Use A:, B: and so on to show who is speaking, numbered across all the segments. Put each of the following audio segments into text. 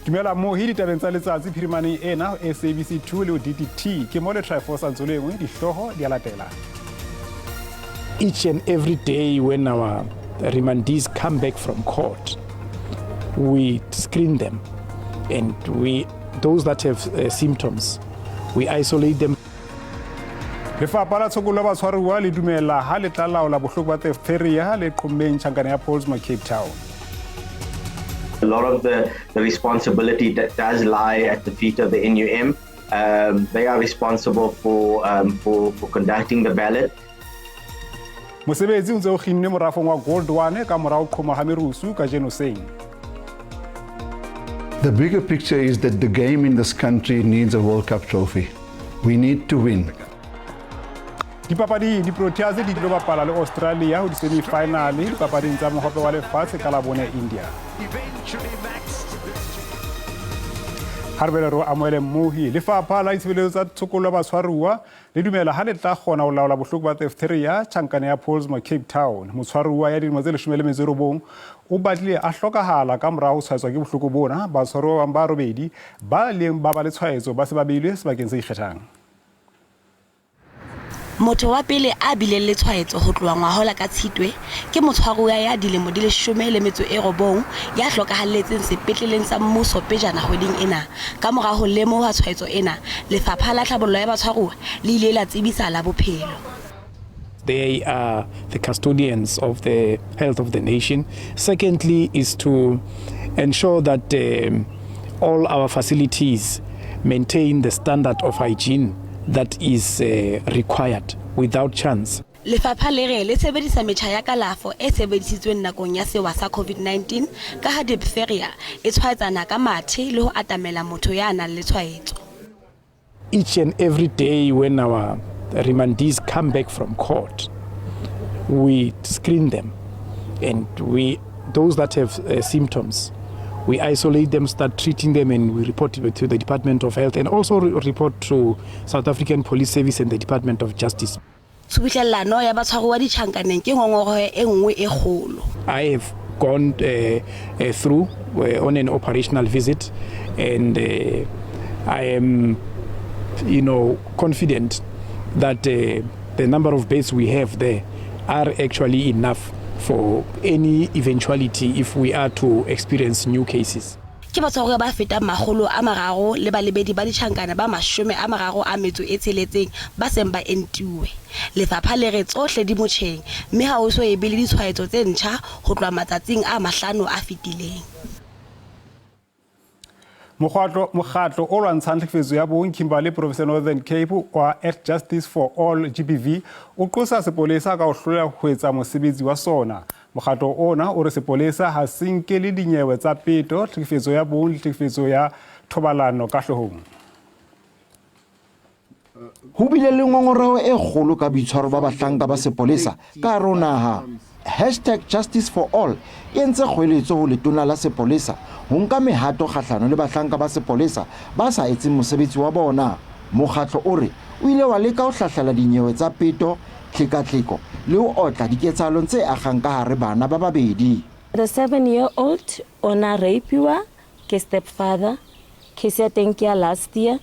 A: Dumela mohi ditabeng tsa letsatsi phirimaneng ena ho SABC 2 le ho DTT. Ke mo le Triforce ntso le engwe dihlooho di a latela.
B: Each and every day when our remandees come back from court, we screen them and we those that have symptoms, we isolate them.
A: Lefapha la Tshokollo ya Batshwaruwa le dumela ha le tla laola bohloko ba diphtheria le qhommeng tjhankana ya Pollsmoor Cape Town.
C: A lot of the responsibility that does lie at the feet of the NUM. They are responsible for conducting the ballot.
A: Mosebetsi o ntse o kginnwe morafong wa Gold One ka mora ho qhoma ha merusu kajeno hoseng.
D: The bigger picture is that the game in this country needs a World Cup trophy. We need to win.
A: Dipapading, di-Proteas di tlo bapala le Australia ho di-semi-final dipapading tsa mohope wa lefatshe ka Labone India. Ha re bele re o amohele mmohi. Lefapha la ditshebeletso tsa tshokollo ya batshwaruwa le dumela ha le tla kgona ho laola bohloko ba diphtheria tjhankane ya Pollsmoor Cape Town. Motshwaruwa ya dilemo tse 19 o batlile a hlokahala ka mora ho tshwaetswa ke bohloko bona. Batshwaruwa ba bang ba robedi ba ileng ba ba le tshwaetso ba se ba beilwe sebakeng se ikgethang.
E: Motho wa pele a bileng le tshwaetso ho tloha ngwahola ka Tshitwe ke motshwaruwa ya dilemo di 19 ya hlokahalletseng sepetleleng sa mmuso pejana kgweding ena. Ka mora ho lemoha tshwaetso ena, Lefapha la Tlhabollo ya Batshwaruwa le ile la tsebisa la bophelo.
B: They are the custodians of the health of the nation. Secondly is to ensure that all our facilities maintain the standard of hygiene that is required without chance.
E: Lefapha le re le sebedisa metjha ya kalafo e sebedisitsweng nakong ya sewa sa COVID-19 ka ha diphtheria e tshwaetsana ka mathe le ho atamela motho ya nang le tshwaetso.
B: Each and every day when our remandees come back from court, we screen them and we those that have symptoms, we isolate them, start treating them, and we report it to the Department of Health and also report to South African Police Service and the Department of Justice.
E: Tshubuhlellano ya batshwaruwa ditjhankaneng ke ngongoreho e nngwe e kgolo.
B: I have gone through on an operational visit and I am confident that the number of beds we have there are actually enough for any eventuality if we are to experience new cases.
E: Ke batshwaruwa ba fetang 300 le balebedi ba ditjhankana ba 36 ba seng ba entiwe. Lefapha le re tsohle di motjheng mme ha ho so ebe le ditshwaetso tse ntjha ho tloha matsatsing a 5 a fetileng.
A: Mokgatlo o lwantshang tlhekefetso ya bong Kimberley Province ya Northern Cape wa at Justice for All GBV o qosa sepolesa ka ho hloleha ho etsa mosebetsi wa sona. Mokgatlo ona o re sepolesa ha se nkele dinyewe tsa peto, tlhekefetso ya bong le tlhekefetso ya thobalano ka hloohong.
F: Ho bile le ngongoreho e kgolo ka boitshwaro ba bahlanka ba sepolesa ka hare ho naha. Hashtag Justice for All e entse kgoeletso ho letona la sepolesa ho nka mehato kgahlano le bahlanka ba sepolesa ba sa etseng mosebetsi wa bona. Mokgatlo o re o ile wa leka ho hlahlela dinyewe tsa peto, tlhekatlheko le ho otla diketsahalong tse akgang ka hare bana ba babedi.
G: The 7-year-old o na rapiwa ke stepfather. Case ya teng ke ya last year.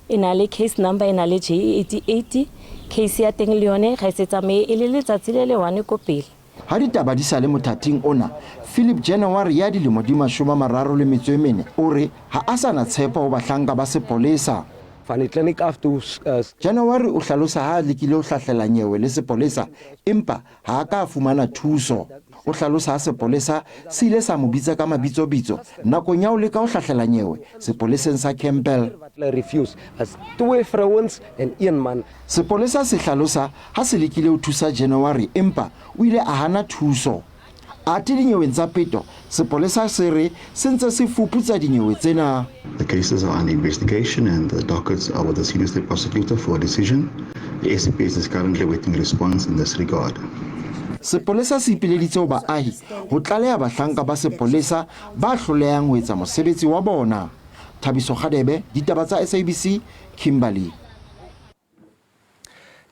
G: E na le case number e na le JE88. Case ya teng le yone ga e se tsamaye e le letsatsi le le one ko pele.
F: Ha ditaba di sa le mothating ona, Philip January ya dilemo di 34 o re ha a sa na tshepo ho bahlanka ba sepolesa.
H: Van die kliniek af toe
F: January o hlalosa ha a lekile ho hlahlela nyewe le sepolesa empa ha a ka a fumana thuso. O hlalosa ha sepolesa se ile sa mo bitsa ka mabitsobitso nakong ya ho leka ho hlahlela nyewe sepoleseng sa Campbell.
H: Wat hulle refuse is twee vrouens en een man.
F: Sepolesa se hlalosa ha se lekile ho thusa January empa o ile a hana thuso. Athe dinyeweng tsa peto, sepolesa se re se ntse se fuputsa dinyewe tsena.
D: The cases are under investigation and the dockets are with the senior state prosecutor for a decision. The SAPS is currently awaiting response in this regard.
F: Sepolesa se ipileditse ho baahi ho tlaleha bahlanka ba sepolesa ba hlolehang ho etsa mosebetsi wa bona. Thabiso Kgadebe, ditaba tsa SABC, Kimberley.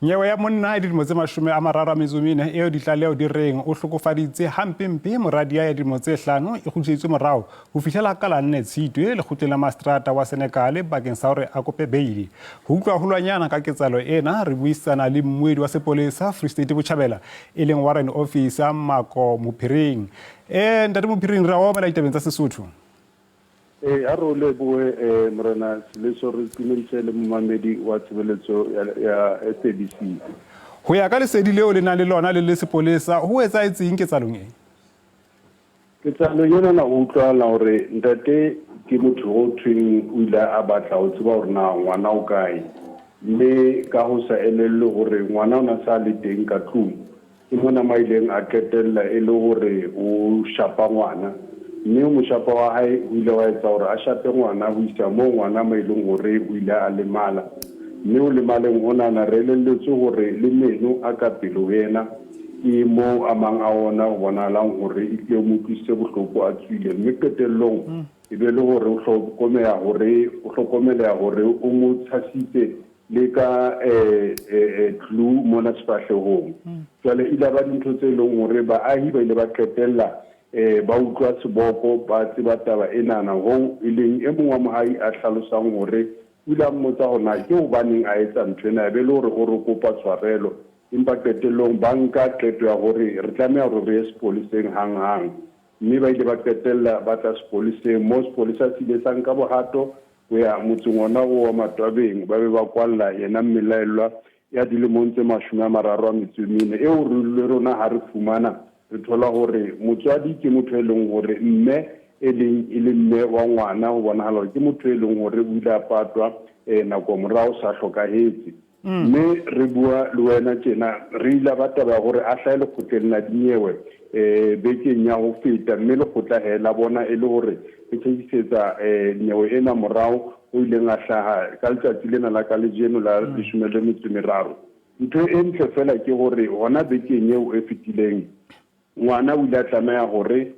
A: Nyewe ya monna ya dilemo tse 34 eo ditlaleho di reng o hlokofaditse hampempe moradia ya dilemo tse 5 e kgutliseditswe morao ho fihlela ka la 4 Tshitwe lekgotleng la mastrata wa Senekal bakeng sa hore a kope beili. Ho utlwa holwanyana ka ketsahalo ena re buisana le mmuedi wa sepolesa Free State Botjhabela e leng Warrant Officer Mako Mophiring. Ntate Mophiring, re a o amela ditabeng tsa Sesotho.
I: Ee, a re o lebohe Morena Seleso, re tumedise le momamedi wa tshebeletso ya SABC.
A: Ho ya ka lesedi leo le nang le lona le le sepolesa, ho etsahetseng ketsahalong e?
I: Ketsahalong enana ho utlwahala hore ntate ke motho ho thweng o ile a batla ho tseba hore na ngwana o kae, mme ka ho sa elellwe hore ngwana o na sa le teng ka tlung, ke mona mo a ileng a qetella e le hore o shapa ngwana, mme moshapa wa hae o ile wa etsa hore a shape ngwana ho isa moo ngwana mo e leng hore o ile a lemala. Mme ho lemaleng honana re elelletswe hore le meno a ka pele ho yena ke moo a mang a ona ho bonahalang hore e hlile o mo utlwisitse bohloko a tswile, mme qetellong e be le hore o hlokomeleha hore o hlokomeleha hore o mo tshasitse le ka glue mona sefahlehong. Jwale ile ba dintho tse leng hore baahi ba ile ba qetella ba utlwa seboko, ba tseba taba enana, hoo e leng e mong wa moahi a hlalosang hore o ile a mmotsa hore na ke hobaneng a etsa ntho ena, e be le hore o re kopa tshwarelo, empa qetellong ba nka qeto ya hore re tlameha hore re ye sepoleseng hanghang, mme ba ile ba qetella ba tla sepoleseng, moo sepolesa se ile sa nka bohato ho ya motseng ona oo wa Matwabeng, ba be ba kwalla yena mmelaellwa ya dilemong tse 34, eo re le rona ha re fumana re thola hore motswadi ke motho e leng hore mme e leng e le mme wa ngwana, ho bonahala hore ke motho e leng hore o ile a patwa nako morao sa hlokahetse. Mme re bua le wena tjena, re ile ba taba ya hore a hlahe lekgotleng la dinyewe bekeng ya ho feta, mme lekgotla he la bona e le hore re tjhekisetsa nyewe ena morao ho ileng a hlaha ka letsatsi lena la ka lejeno la 13. Ntho e ntle fela ke hore hona bekeng eo e fetileng ngwana o ile a tlameha hore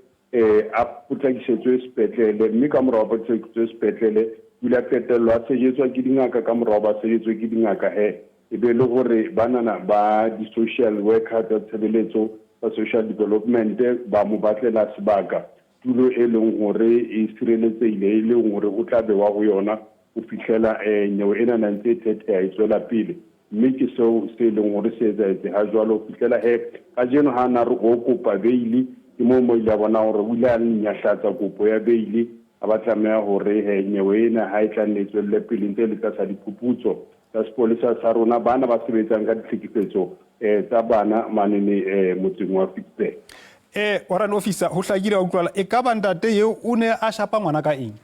I: a potlakisetswe sepetlele, mme ka morao potlakisetswe sepetlele o ile a qetellwa a sejetswa ke dingaka. Ka morao ba sejetswe ke dingaka he e be le hore banana ba di-social worker tsa tshebeletso tsa social development ba mo batlela sebaka, tulo e leng hore e sireletsehile, e leng hore o tla bewa ho yona ho fihlela nyewe ena na ntse e thetheha e tswela pele. Mme ke seo se leng hore se etsahetse ha jwalo ho fihlela he kajeno ha na re o kopa beili, ke moo mo ile a bona hore o ile a nyahlatsa kopo ya beili, a ba tlameha hore he nyewe ena ha e tla nne e tswelle pele ntse e le tlasa diphuputso tsa sepolesa sa rona, bana ba sebetsang ka ditlhekefetso tsa bana manene motseng wa Ficksburg.
A: Warrant Officer, ho hlakile wa utlwala, e ka ba ntate eo o ne a shapa ngwana ka eng?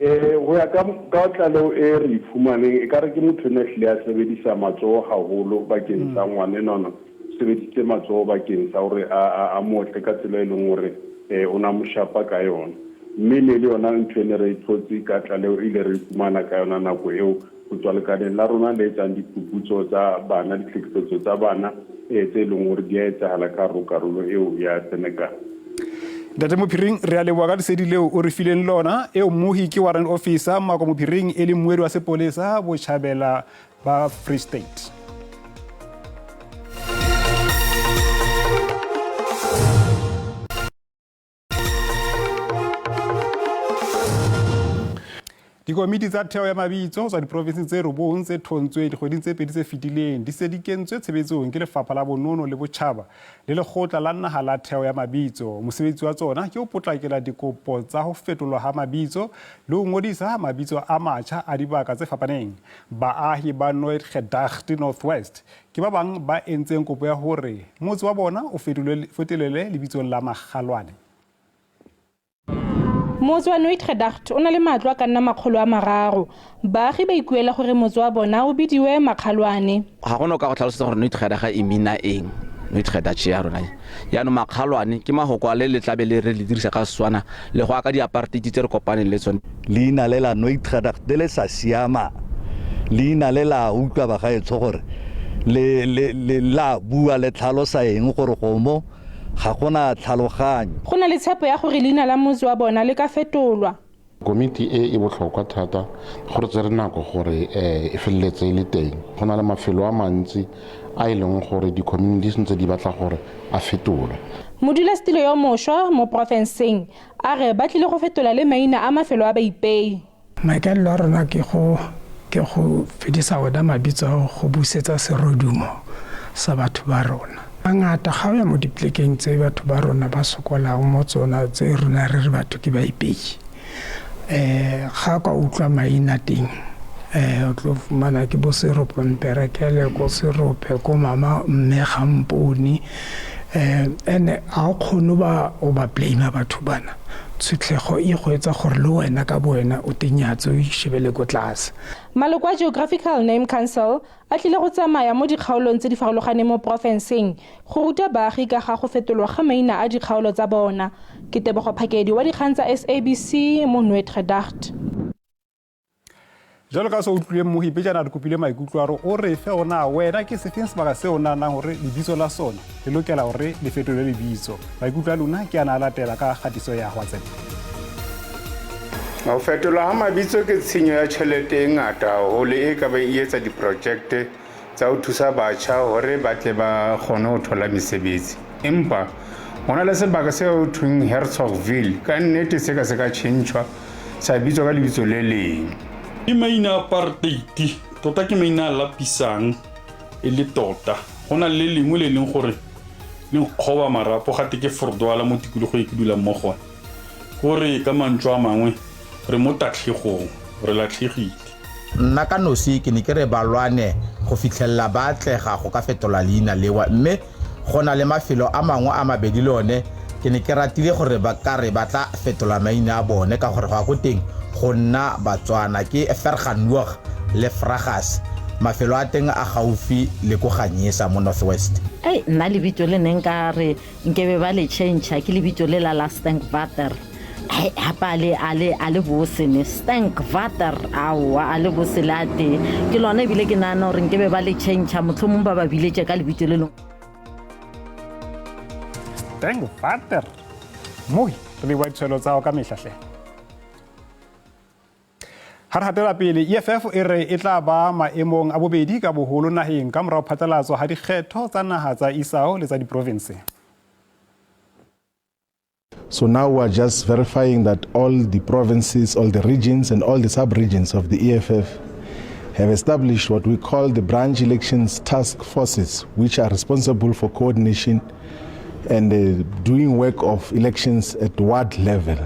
I: Ho ya ka ka tlaleho e re e fumaneng, ekare ke motho ene hlile a sebedisa matsoho haholo bakeng sa ngwana enwana, o sebedisitse matsoho bakeng sa hore a a motle ka tsela e leng hore o na mo shapa ka yona. Mme ne le yona ntho e ne re e thotse ka tlaleho e ile re e fumana ka yona nako eo ho tswa lekaleng la rona le etsang diphuputso tsa bana, ditlhekefetso tsa bana tse leng hore di a etsahala ka hare ho karolo eo ya Senekal.
A: Ntate Mophiring, re a leboha ka lesedi leo o re fileng lona. Eo mmohi ke Warrant Officer Mako Mophiring, e leng mmuedi wa sepolesa Botjhabela ba Free State. Dikomiti tsa theo ya mabitso ho tswa diprovinseng tse 9 tse thontsweng dikgweding tse 2 tse fetileng di se di kentswe tshebetsong ke Lefapha la Bonono le Botjhaba le Lekgotla la Naha la Theo ya Mabitso. Mosebetsi wa tsona ke ho potlakela dikopo tsa ho fetolwa ha mabitso le ho ngodisa mabitso a matjha a dibaka tse fapaneng. Baahi ba Nooitgedacht North West ke ba bang ba entseng kopo ya hore motse wa bona o fetolelwe lebitsong la Makgalwane.
J: Motse wa Nooitgedacht o na le matlo a ka nna 300. Baagi ba ikuela gore motse wa bona o bidiwe Makgalwane.
K: Ga gona o ka go tlhalosetsa gore Nooitgedacht e meana eng, Nooitgedacht ya rona. Jaanong Makgalwane ke mahoko a le le tlabe le re le dirisa ka Setswana le go aka diapartheid tse re kopaneng le tsone.
L: Leina le la Nooitgedacht le le sa siamang, leina le la utlwa bagaetsho gore le le la bua le tlhalosa eng gore go mo ga gona tlhaloganyo.
J: Go na le tshepo ya gore leina la motse wa bona le ka fetolwa.
M: Komiti e e botlhokwa thata gore tsere nako gore e feleletse e le teng. Go na le mafelo a mantsi a e leng gore di-community ntse di batla gore a fetolwe.
J: Modulasetilo yo mošwa mo porofenseng a re ba tlile go fetola le maina a mafelo a baipei.
N: Maikaelelo a rona ke go ke go fedisa ona mabitso ao go busetsa serodumo sa batho ba rona. Ngata ga o ya mo dipolekeng tse batho ba rona ba sokolang mo tsona tse rona re re batho ke baipei ga ka utlwa maina teng o tlo fumana ke bo Serope Mperekele ko Serope ko mama mme Gampone ene ga o kgone ba o ba blame batho bana. Tshotlego e go etsa gore le wena ka bo wena o tenyatse o ishebele ko tlase.
J: Maloko a Geographical Name Council a tlile go tsamaya mo dikgaolong tse di farologaneng mo porofenseng go ruta baagi ka ga go fetolwa ga maina a dikgaolo tsa bona. Ke Tebogo Phakedi wa dikgang tsa SABC mo Nooitgedacht.
A: Jalo ka se utlwileng mohi pejana re kopile maikutlo a re o re fe ona wena ke sefeng sebaka seo o nahanang hore lebitso la sona le lokela hore le fetolwe lebitso. Maikutlo a lona ke ana a latela ka kgatiso ya WhatsApp.
O: Ho fetolwa ha mabitso ke tshenyo ya tjhelete e ngata haholo e ka beng e etsa diprojekte tsa ho thusa batjha hore ba tle ba kgone ho thola mesebetsi. Empa ho na le sebaka se ho thweng Hertzogville, ka nnete se ka se ka tjhentjhwa sa bitswa ka lebitso le leng.
P: Ke maina a apartheid, tota ke maina a lapisang e le tota. Go na le lengwe le leng gore le nkgoba marapo gate ke Fordwala mo tikologong e ke dulang mo gone. Kore ka mantswe a mangwe re mo tatlhegong, re latlhegile.
Q: Nna ka nosi ke ne ke re ba lwane go fitlhelela ba atlega go ka fetola leina lewa mme go na le mafelo a mangwe a mabedi le one ke ne ke ratile gore ba ka re ba tla fetola maina a bone ka gore go ya ko teng go nna Batswana ke Vergenoeg le Vragas. Mafelo a teng a gaufi le ko Ganyesa mo North West.
R: Ei, nna lebitso le ne nka re nkebe ba le change ke lebitso le la la Stinkwater. Hei, gape a le a le a le bose ne Stinkwater aowa a le bose le a tee. Ke lona ebile ke nagana gore nkebe ba le change mohlomong ba ba biletše ka lebitso le lengwe.
A: Stinkwater. Mohi, re leboha ditshwelo tsa hao ka mehla hle. Ha re hatela pele, EFF e re e tla ba maemong a bobedi ka boholo naheng ka morao phatlalatswa ha dikgetho tsa naha tsa isao le tsa diprovinse.
S: So now we are just verifying that all the provinces, all the regions and all the sub-regions of the EFF have established what we call the branch elections task forces, which are responsible for coordination and doing work of elections at ward level.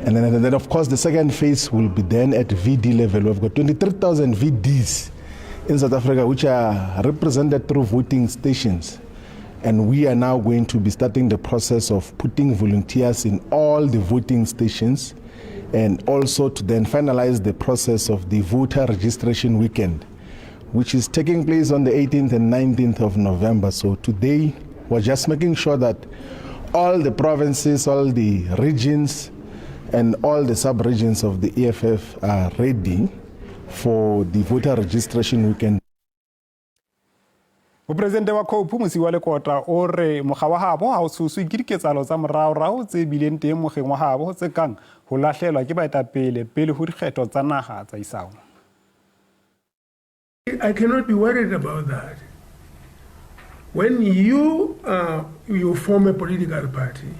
S: And then of course the second phase will be then at VD level. We've got 23,000 VDs in South Africa, which are represented through voting stations. And we are now going to be starting the process of putting volunteers in all the voting stations and also to then finalize the process of the voter registration weekend, which is taking place on the 18th and 19th of November. So today, we're just making sure that all the provinces, all the regions, and all the sub-regions of the EFF are ready for the voter registration weekend.
A: Mopresidente wa COPE Mosiuoa Lekota o re mokga wa habo ha o tshoswe ke diketsahalo tsa moraorao tse bileng teng mokgeng wa habo tse kang ho lahlelwa ke baetapele pele ho dikgetho tsa naha tsa isao.
T: I cannot be worried about that. When you form a political party,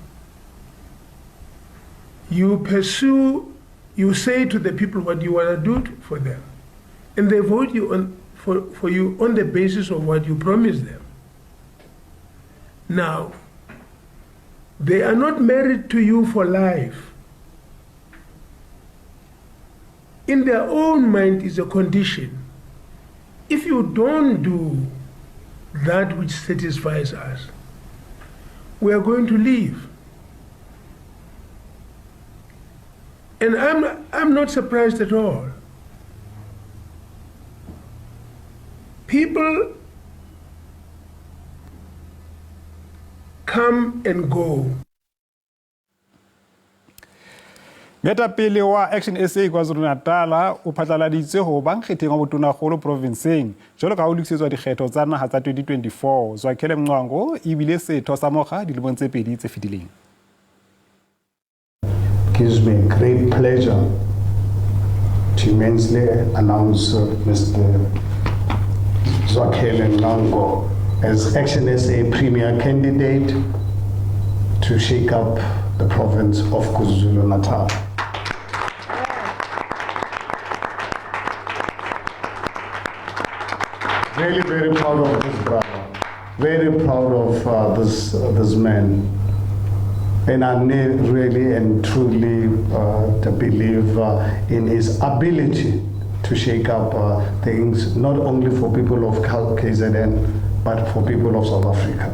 T: you pursue, you say to the people what you want to do for them, and they vote you on, for you on the basis of what you promise them. Now, they are not married to you for life. In their own mind is a condition. If you don't do that which satisfies us, we are going to leave. And I'm not surprised at all. People come and go.
A: Moetapele wa Action SA KwaZulu-Natal o phatlaladitse ho ba nkgetheng wa botonakgolo provinseng jwalo ka ha ho lokisetswa dikgetho tsa naha tsa 2024. Zwakele Mncwango e bile setho sa mokga dilemong tse pedi tse fetileng.
U: Gives me great pleasure to immensely announce Mr. Zwakele Mncwango as ActionSA Premier candidate to shake up the province of KwaZulu-Natal. Very, very proud of this brother. Very proud of this man. And I really and truly to believe in his ability to shake up things, not only for people of KZN, but for people of South Africa.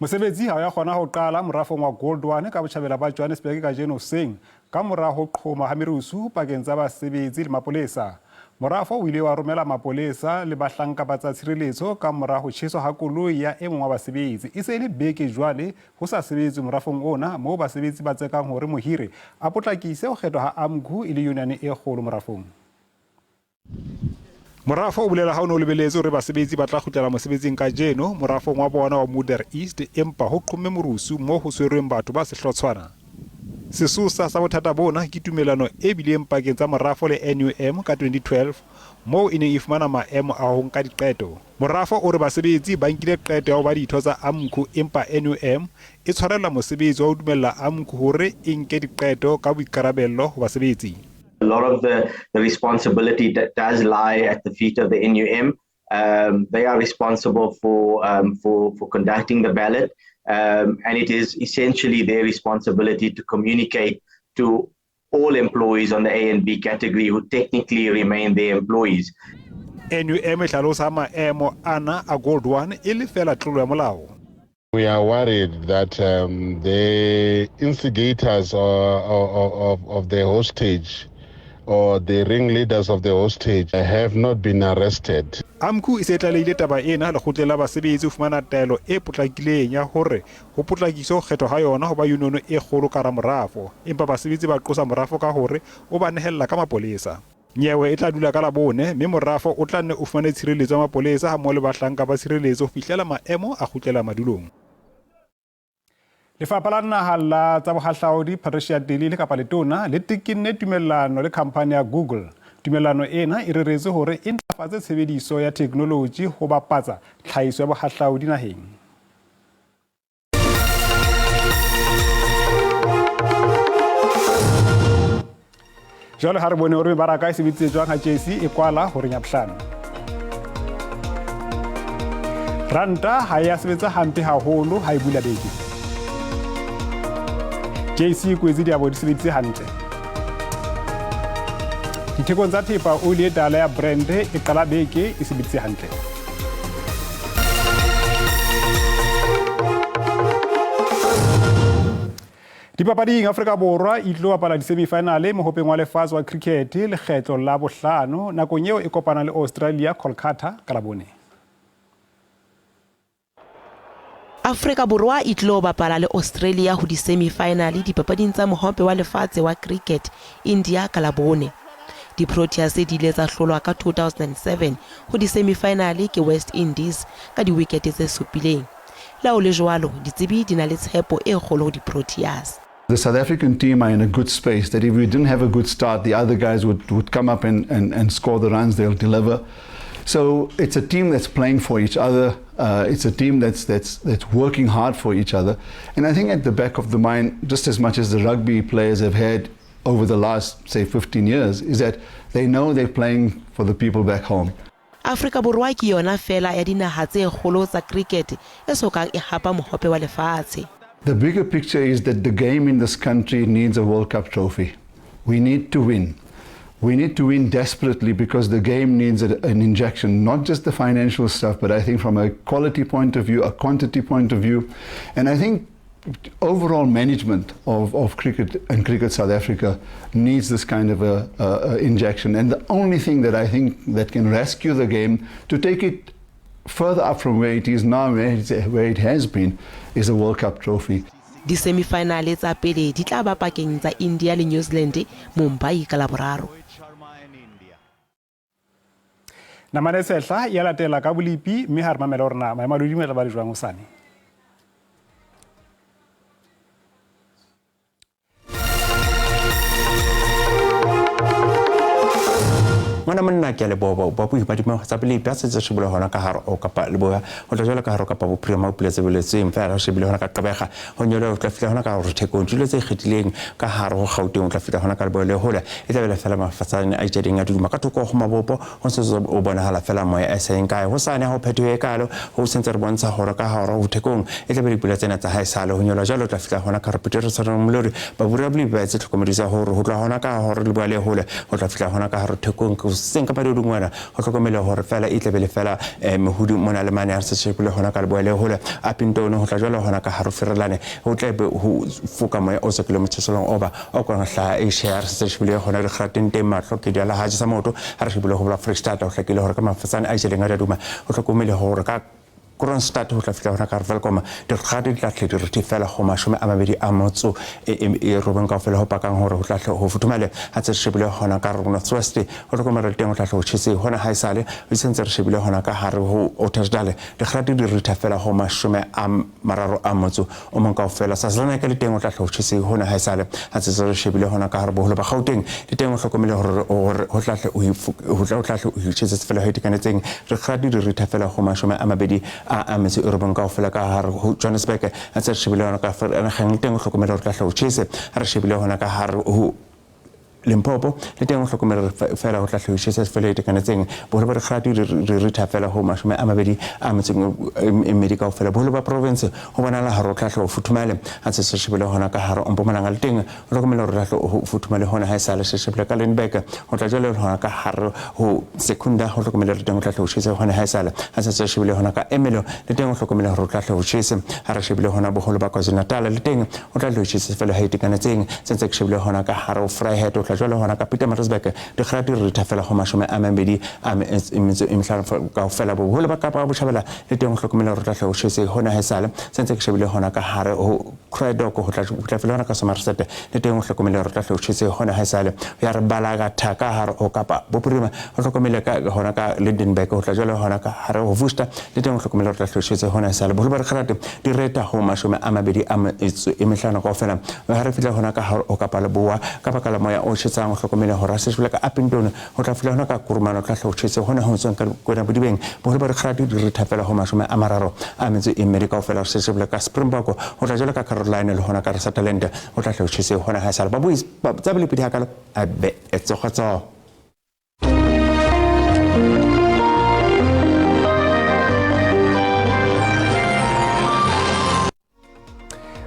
A: Mosebetsi ha ya kgona ho qala morafong wa Goldwane ka botjhabela ba Johannesburg kajeno hoseng ka mora ho qhoma ha merusu pakeng tsa basebetsi le mapolesa. Morafo o ile wa romela mapolesa le bahlanka ba tsa tshireletso ka mora ho tjheswa ha koloi ya e mong wa basebetsi. E se le beke jwale ho sa sebetse morafong ona moo basebetsi ba tsekang hore mohiri a potlakise ho kgethwa ha AMCU e le union e kgolo morafong. Morafo o bolela ha o ne o lebeletse hore basebetsi ba tla kgutlela mosebetsing kajeno morafong wa bona wa Moder East, empa ho qhomme morusu moo ho tshwerweng batho ba sehlotshwana. Sesosa sa bothata bona ke tumelano e bileng pakeng tsa morafo le NUM ka 2012 moo e neng e fumana maemo a ho nka diqeto. Morafo o re basebetsi ba nkile qeto ya ho ba ditho tsa AMCU, empa NUM e tshwarella mosebetsi wa ho dumella AMCU hore e nke diqeto ka boikarabello ho basebetsi.
C: A lot of the responsibility that does lie at the feet of the NUM. They are responsible for conducting the ballot, and it is essentially their responsibility to communicate to all employees on the A and B category who technically remain their employees.
A: NUM e hlalosa maemo ana a Goldwane e le feela tlolo ya molao.
M: We are worried that the instigators of the hostage or the ringleaders of the hostage have not been arrested.
A: AMCU e se tlalehile taba ena lekgotleng la basebetsi ho fumana taelo e potlakileng ya hore ho potlakiswe ho kgethwa ha yona ho ba union e kgolo ka hara morafo, empa basebetsi ba qosa morafo ka hore o ba nehella ka mapolesa. Nyewe e tla dula ka Labone, mme morafo o tla nne o fumane tshireletso ya mapolesa hammoho le bahlanka ba tshireletso ho fihlela maemo a kgutlela madulong. Lefapha la Naha la tsa Bohahlaudi Patricia de Lille kapa letona le tekenne tumellano le khamphani ya Google. Tumellano ena e reretswe hore e ntlafatse tshebediso ya theknoloji ho bapatsa tlhahiso ya bohahlaudi naheng. Jwale ha re bone hore mebaraka e sebeditse jwang ha JSE e kwala horeng ya bohlano. Ranta ha e a sebetsa hampe haholo ha e bula beke. JSE e kwetse diabo di sebeditse hantle. Dithekong tsa thepa oli e tala ya Brent e qala beke e sebeditse hantle. Dipapading, Afrika Borwa e tlo bapala di-semifinale mohopeng wa lefatshe wa cricket lekgetlo la bohlano nakong eo e kopana le Australia Kolkata ka Labone.
E: Afrika Borwa e tlo bapala le Australia ho di-semifinale dipapading tsa mohope wa lefatshe wa cricket India ka Labone. Di-Proteas di ile tsa hlolwa ka 2007 ho di-semifinale ke West Indies ka diwikete tse supileng. Le ha ho le jwalo, ditsebi di na le tshepo e kgolo ho di-Proteas.
D: The South African team are in a good space that if we didn't have a good start, the other guys would come up and score the runs they'll deliver. So it's a team that's playing for each other. It's a team that's working hard for each other. And I think at the back of the mind, just as much as the rugby players have had over the last, say, 15 years, is that they know they're playing for the people back home.
E: Afrika Borwa ke yona fela ya dinaha tse kgolo tsa cricket e sokang e hapa mohope wa lefatshe.
D: The bigger picture is that the game in this country needs a World Cup trophy. We need to win. We need to win desperately because the game needs an injection, not just the financial stuff, but I think from a quality point of view, a quantity point of view. And I think overall management of cricket and Cricket South Africa needs this kind of a injection. And the only thing that I think that can rescue the game to take it further up from where it is now, where it has been, is a World Cup trophy.
B: Disemifaenale tsa pele di tla ba pakeng tsa India le New Zealand Mumbai ka Laboraro.
A: Namane sehla ya latela ka bolipi mme ha re mamela hore na maemo a lehodimo a tla ba le jwang hosane.
V: Ngwana monna ke a leboha babuhi ba dimego tsa pele ba setse shebile hona ka hare o kapa leboha ho tla jwalo ka hare kapa bophirima o pula tse boletsweng fela shebile hona ka Gqeberha ho nyoloha o tla fihla hona ka hore thekong tulo tse ikgethileng ka hare ho Gauteng o tla fihla hona ka leboha le hola e tla bela fela mafatsane a itjadeng a duduma ka thoko ho mabopo ho ntse o bonahala fela moya e seng kae ho sane ho phetoho e kalo ho sentse re bontsha hore ka hare ho thekong e tla be dipula tsena tsa haesale ho nyoloha jwalo o tla fihla hona ka hare Pretoria Molori babura bolipi ba etse tlhokomediso hore ho tloha hona ka hore leboha le hole ho tla fihla hona ka hare thekong seng ka madodungwana ho hlokomele hore fela e tlebe le fela mehudi mona le mane a se shebile hona ka leboha le hole a pintone ho tla jwalo hona ka hare ferelane ho tlebe ho foka moya o sekile motjhesolong oba o kona hlaha e share se shebile hona dikgateng teng mahlo ke di la haje sa motho ha re shebile ho bola Freestata ho hlakile hore ka mafatsane a jeleng a daduma ho hlokomele hore ka Kroonstad ho tla fihla hona ka Welkom dikgato di tla hle di rethe fela go 29 kaofela ho pakang hore ho tla hle ho futhumale ha tse re shebile hona ka North West ho hlokomela le teng ho tla hle ho tjhese hona ha esale ho sentse re shebile hona ka hare ho Ottosdal dikgato di ritha fela go 31 kaofela Sasolneke le teng ho tla hle ho tjhese hona ha esale ha tse re shebile hona ka hare boholo ba Gauteng le teng ho hlokomele hore ho tla hle ho tla hle ho tjhese fela ho itekanetseng dikgato di ritha fela go 29 kaofela ka hare ho Johannesburg a tse re shebile hona ka nageng le teng o hlokomele hore tla hle ho tjhese ha re shebile hona ka hare ho Limpopo le teng o hlokomele fela ho tla hle ho tjhese fela e itekanetseng boholo ba dikgato di ritha fela ho 22 kaofela boholo ba province ho bonala hore o tla hle ho futhumale ha tse se shebile hona ka hare Mpumalanga le teng o hlokomele hore tla hle ho futhumale hona ha esale se shebile ka Lydenburg ho tla jwale hona ka hare ho Secunda ho hlokomele le teng o tla hle ho tjhese hona ha esale ha se shebile hona ka Ermelo le teng o hlokomele hore o tla hle ho tjhese ha re shebile hona boholo ba KwaZulu-Natal le teng o tla hle ho tjhese fela ha itekanetseng sentse ke shebile hona ka hare ho Vryheid o tla jwale hona ka Pietermaritzburg dikgato di ritha fela go 25 kaofela boholo ba Kapa Botjhabela le teng o hlokomele hore o tla hle ho tjhese hona ha esale sentse ke shebile hona ka hare ho Cradock ho tla fihla hona ka Somerset le teng o hlokomele hore o tla hle ho tjhese hona ha esale ya re bala ka thaka hare ho Kapa Bophirima o hlokomele ka hona ka Lydenburg ho tla jwale hona ka hare ho Worcester le teng o hlokomele hore o tla hle ho tjhese hona esale boholo ba dikgato di reta ho 25 kaofela ha re fihla hona ka hare ho Kapa Leboa ka baka la moya o tjhesang o hlokomele hore ha se shebile ka Upington ho tla fihla hona ka Kurumane o tla hle ho tjhese hona ho tswang ka Kwena Bodibeng boholo ba dikgato di ritha fela ho 32 kaofela se shebile ka Springbok ho tla jwalo ka Caroline le hona ka Sutherland ho tla hle ho tjhese hona ha esale babuisi tsa bolepedi hakalo a be etsogo.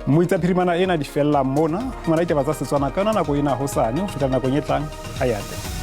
A: Moitsa phirimana ena di fella mona fumana ditaba tsa Setswana ka yona nako ena hosane ho fihla nakong e tlang a yate.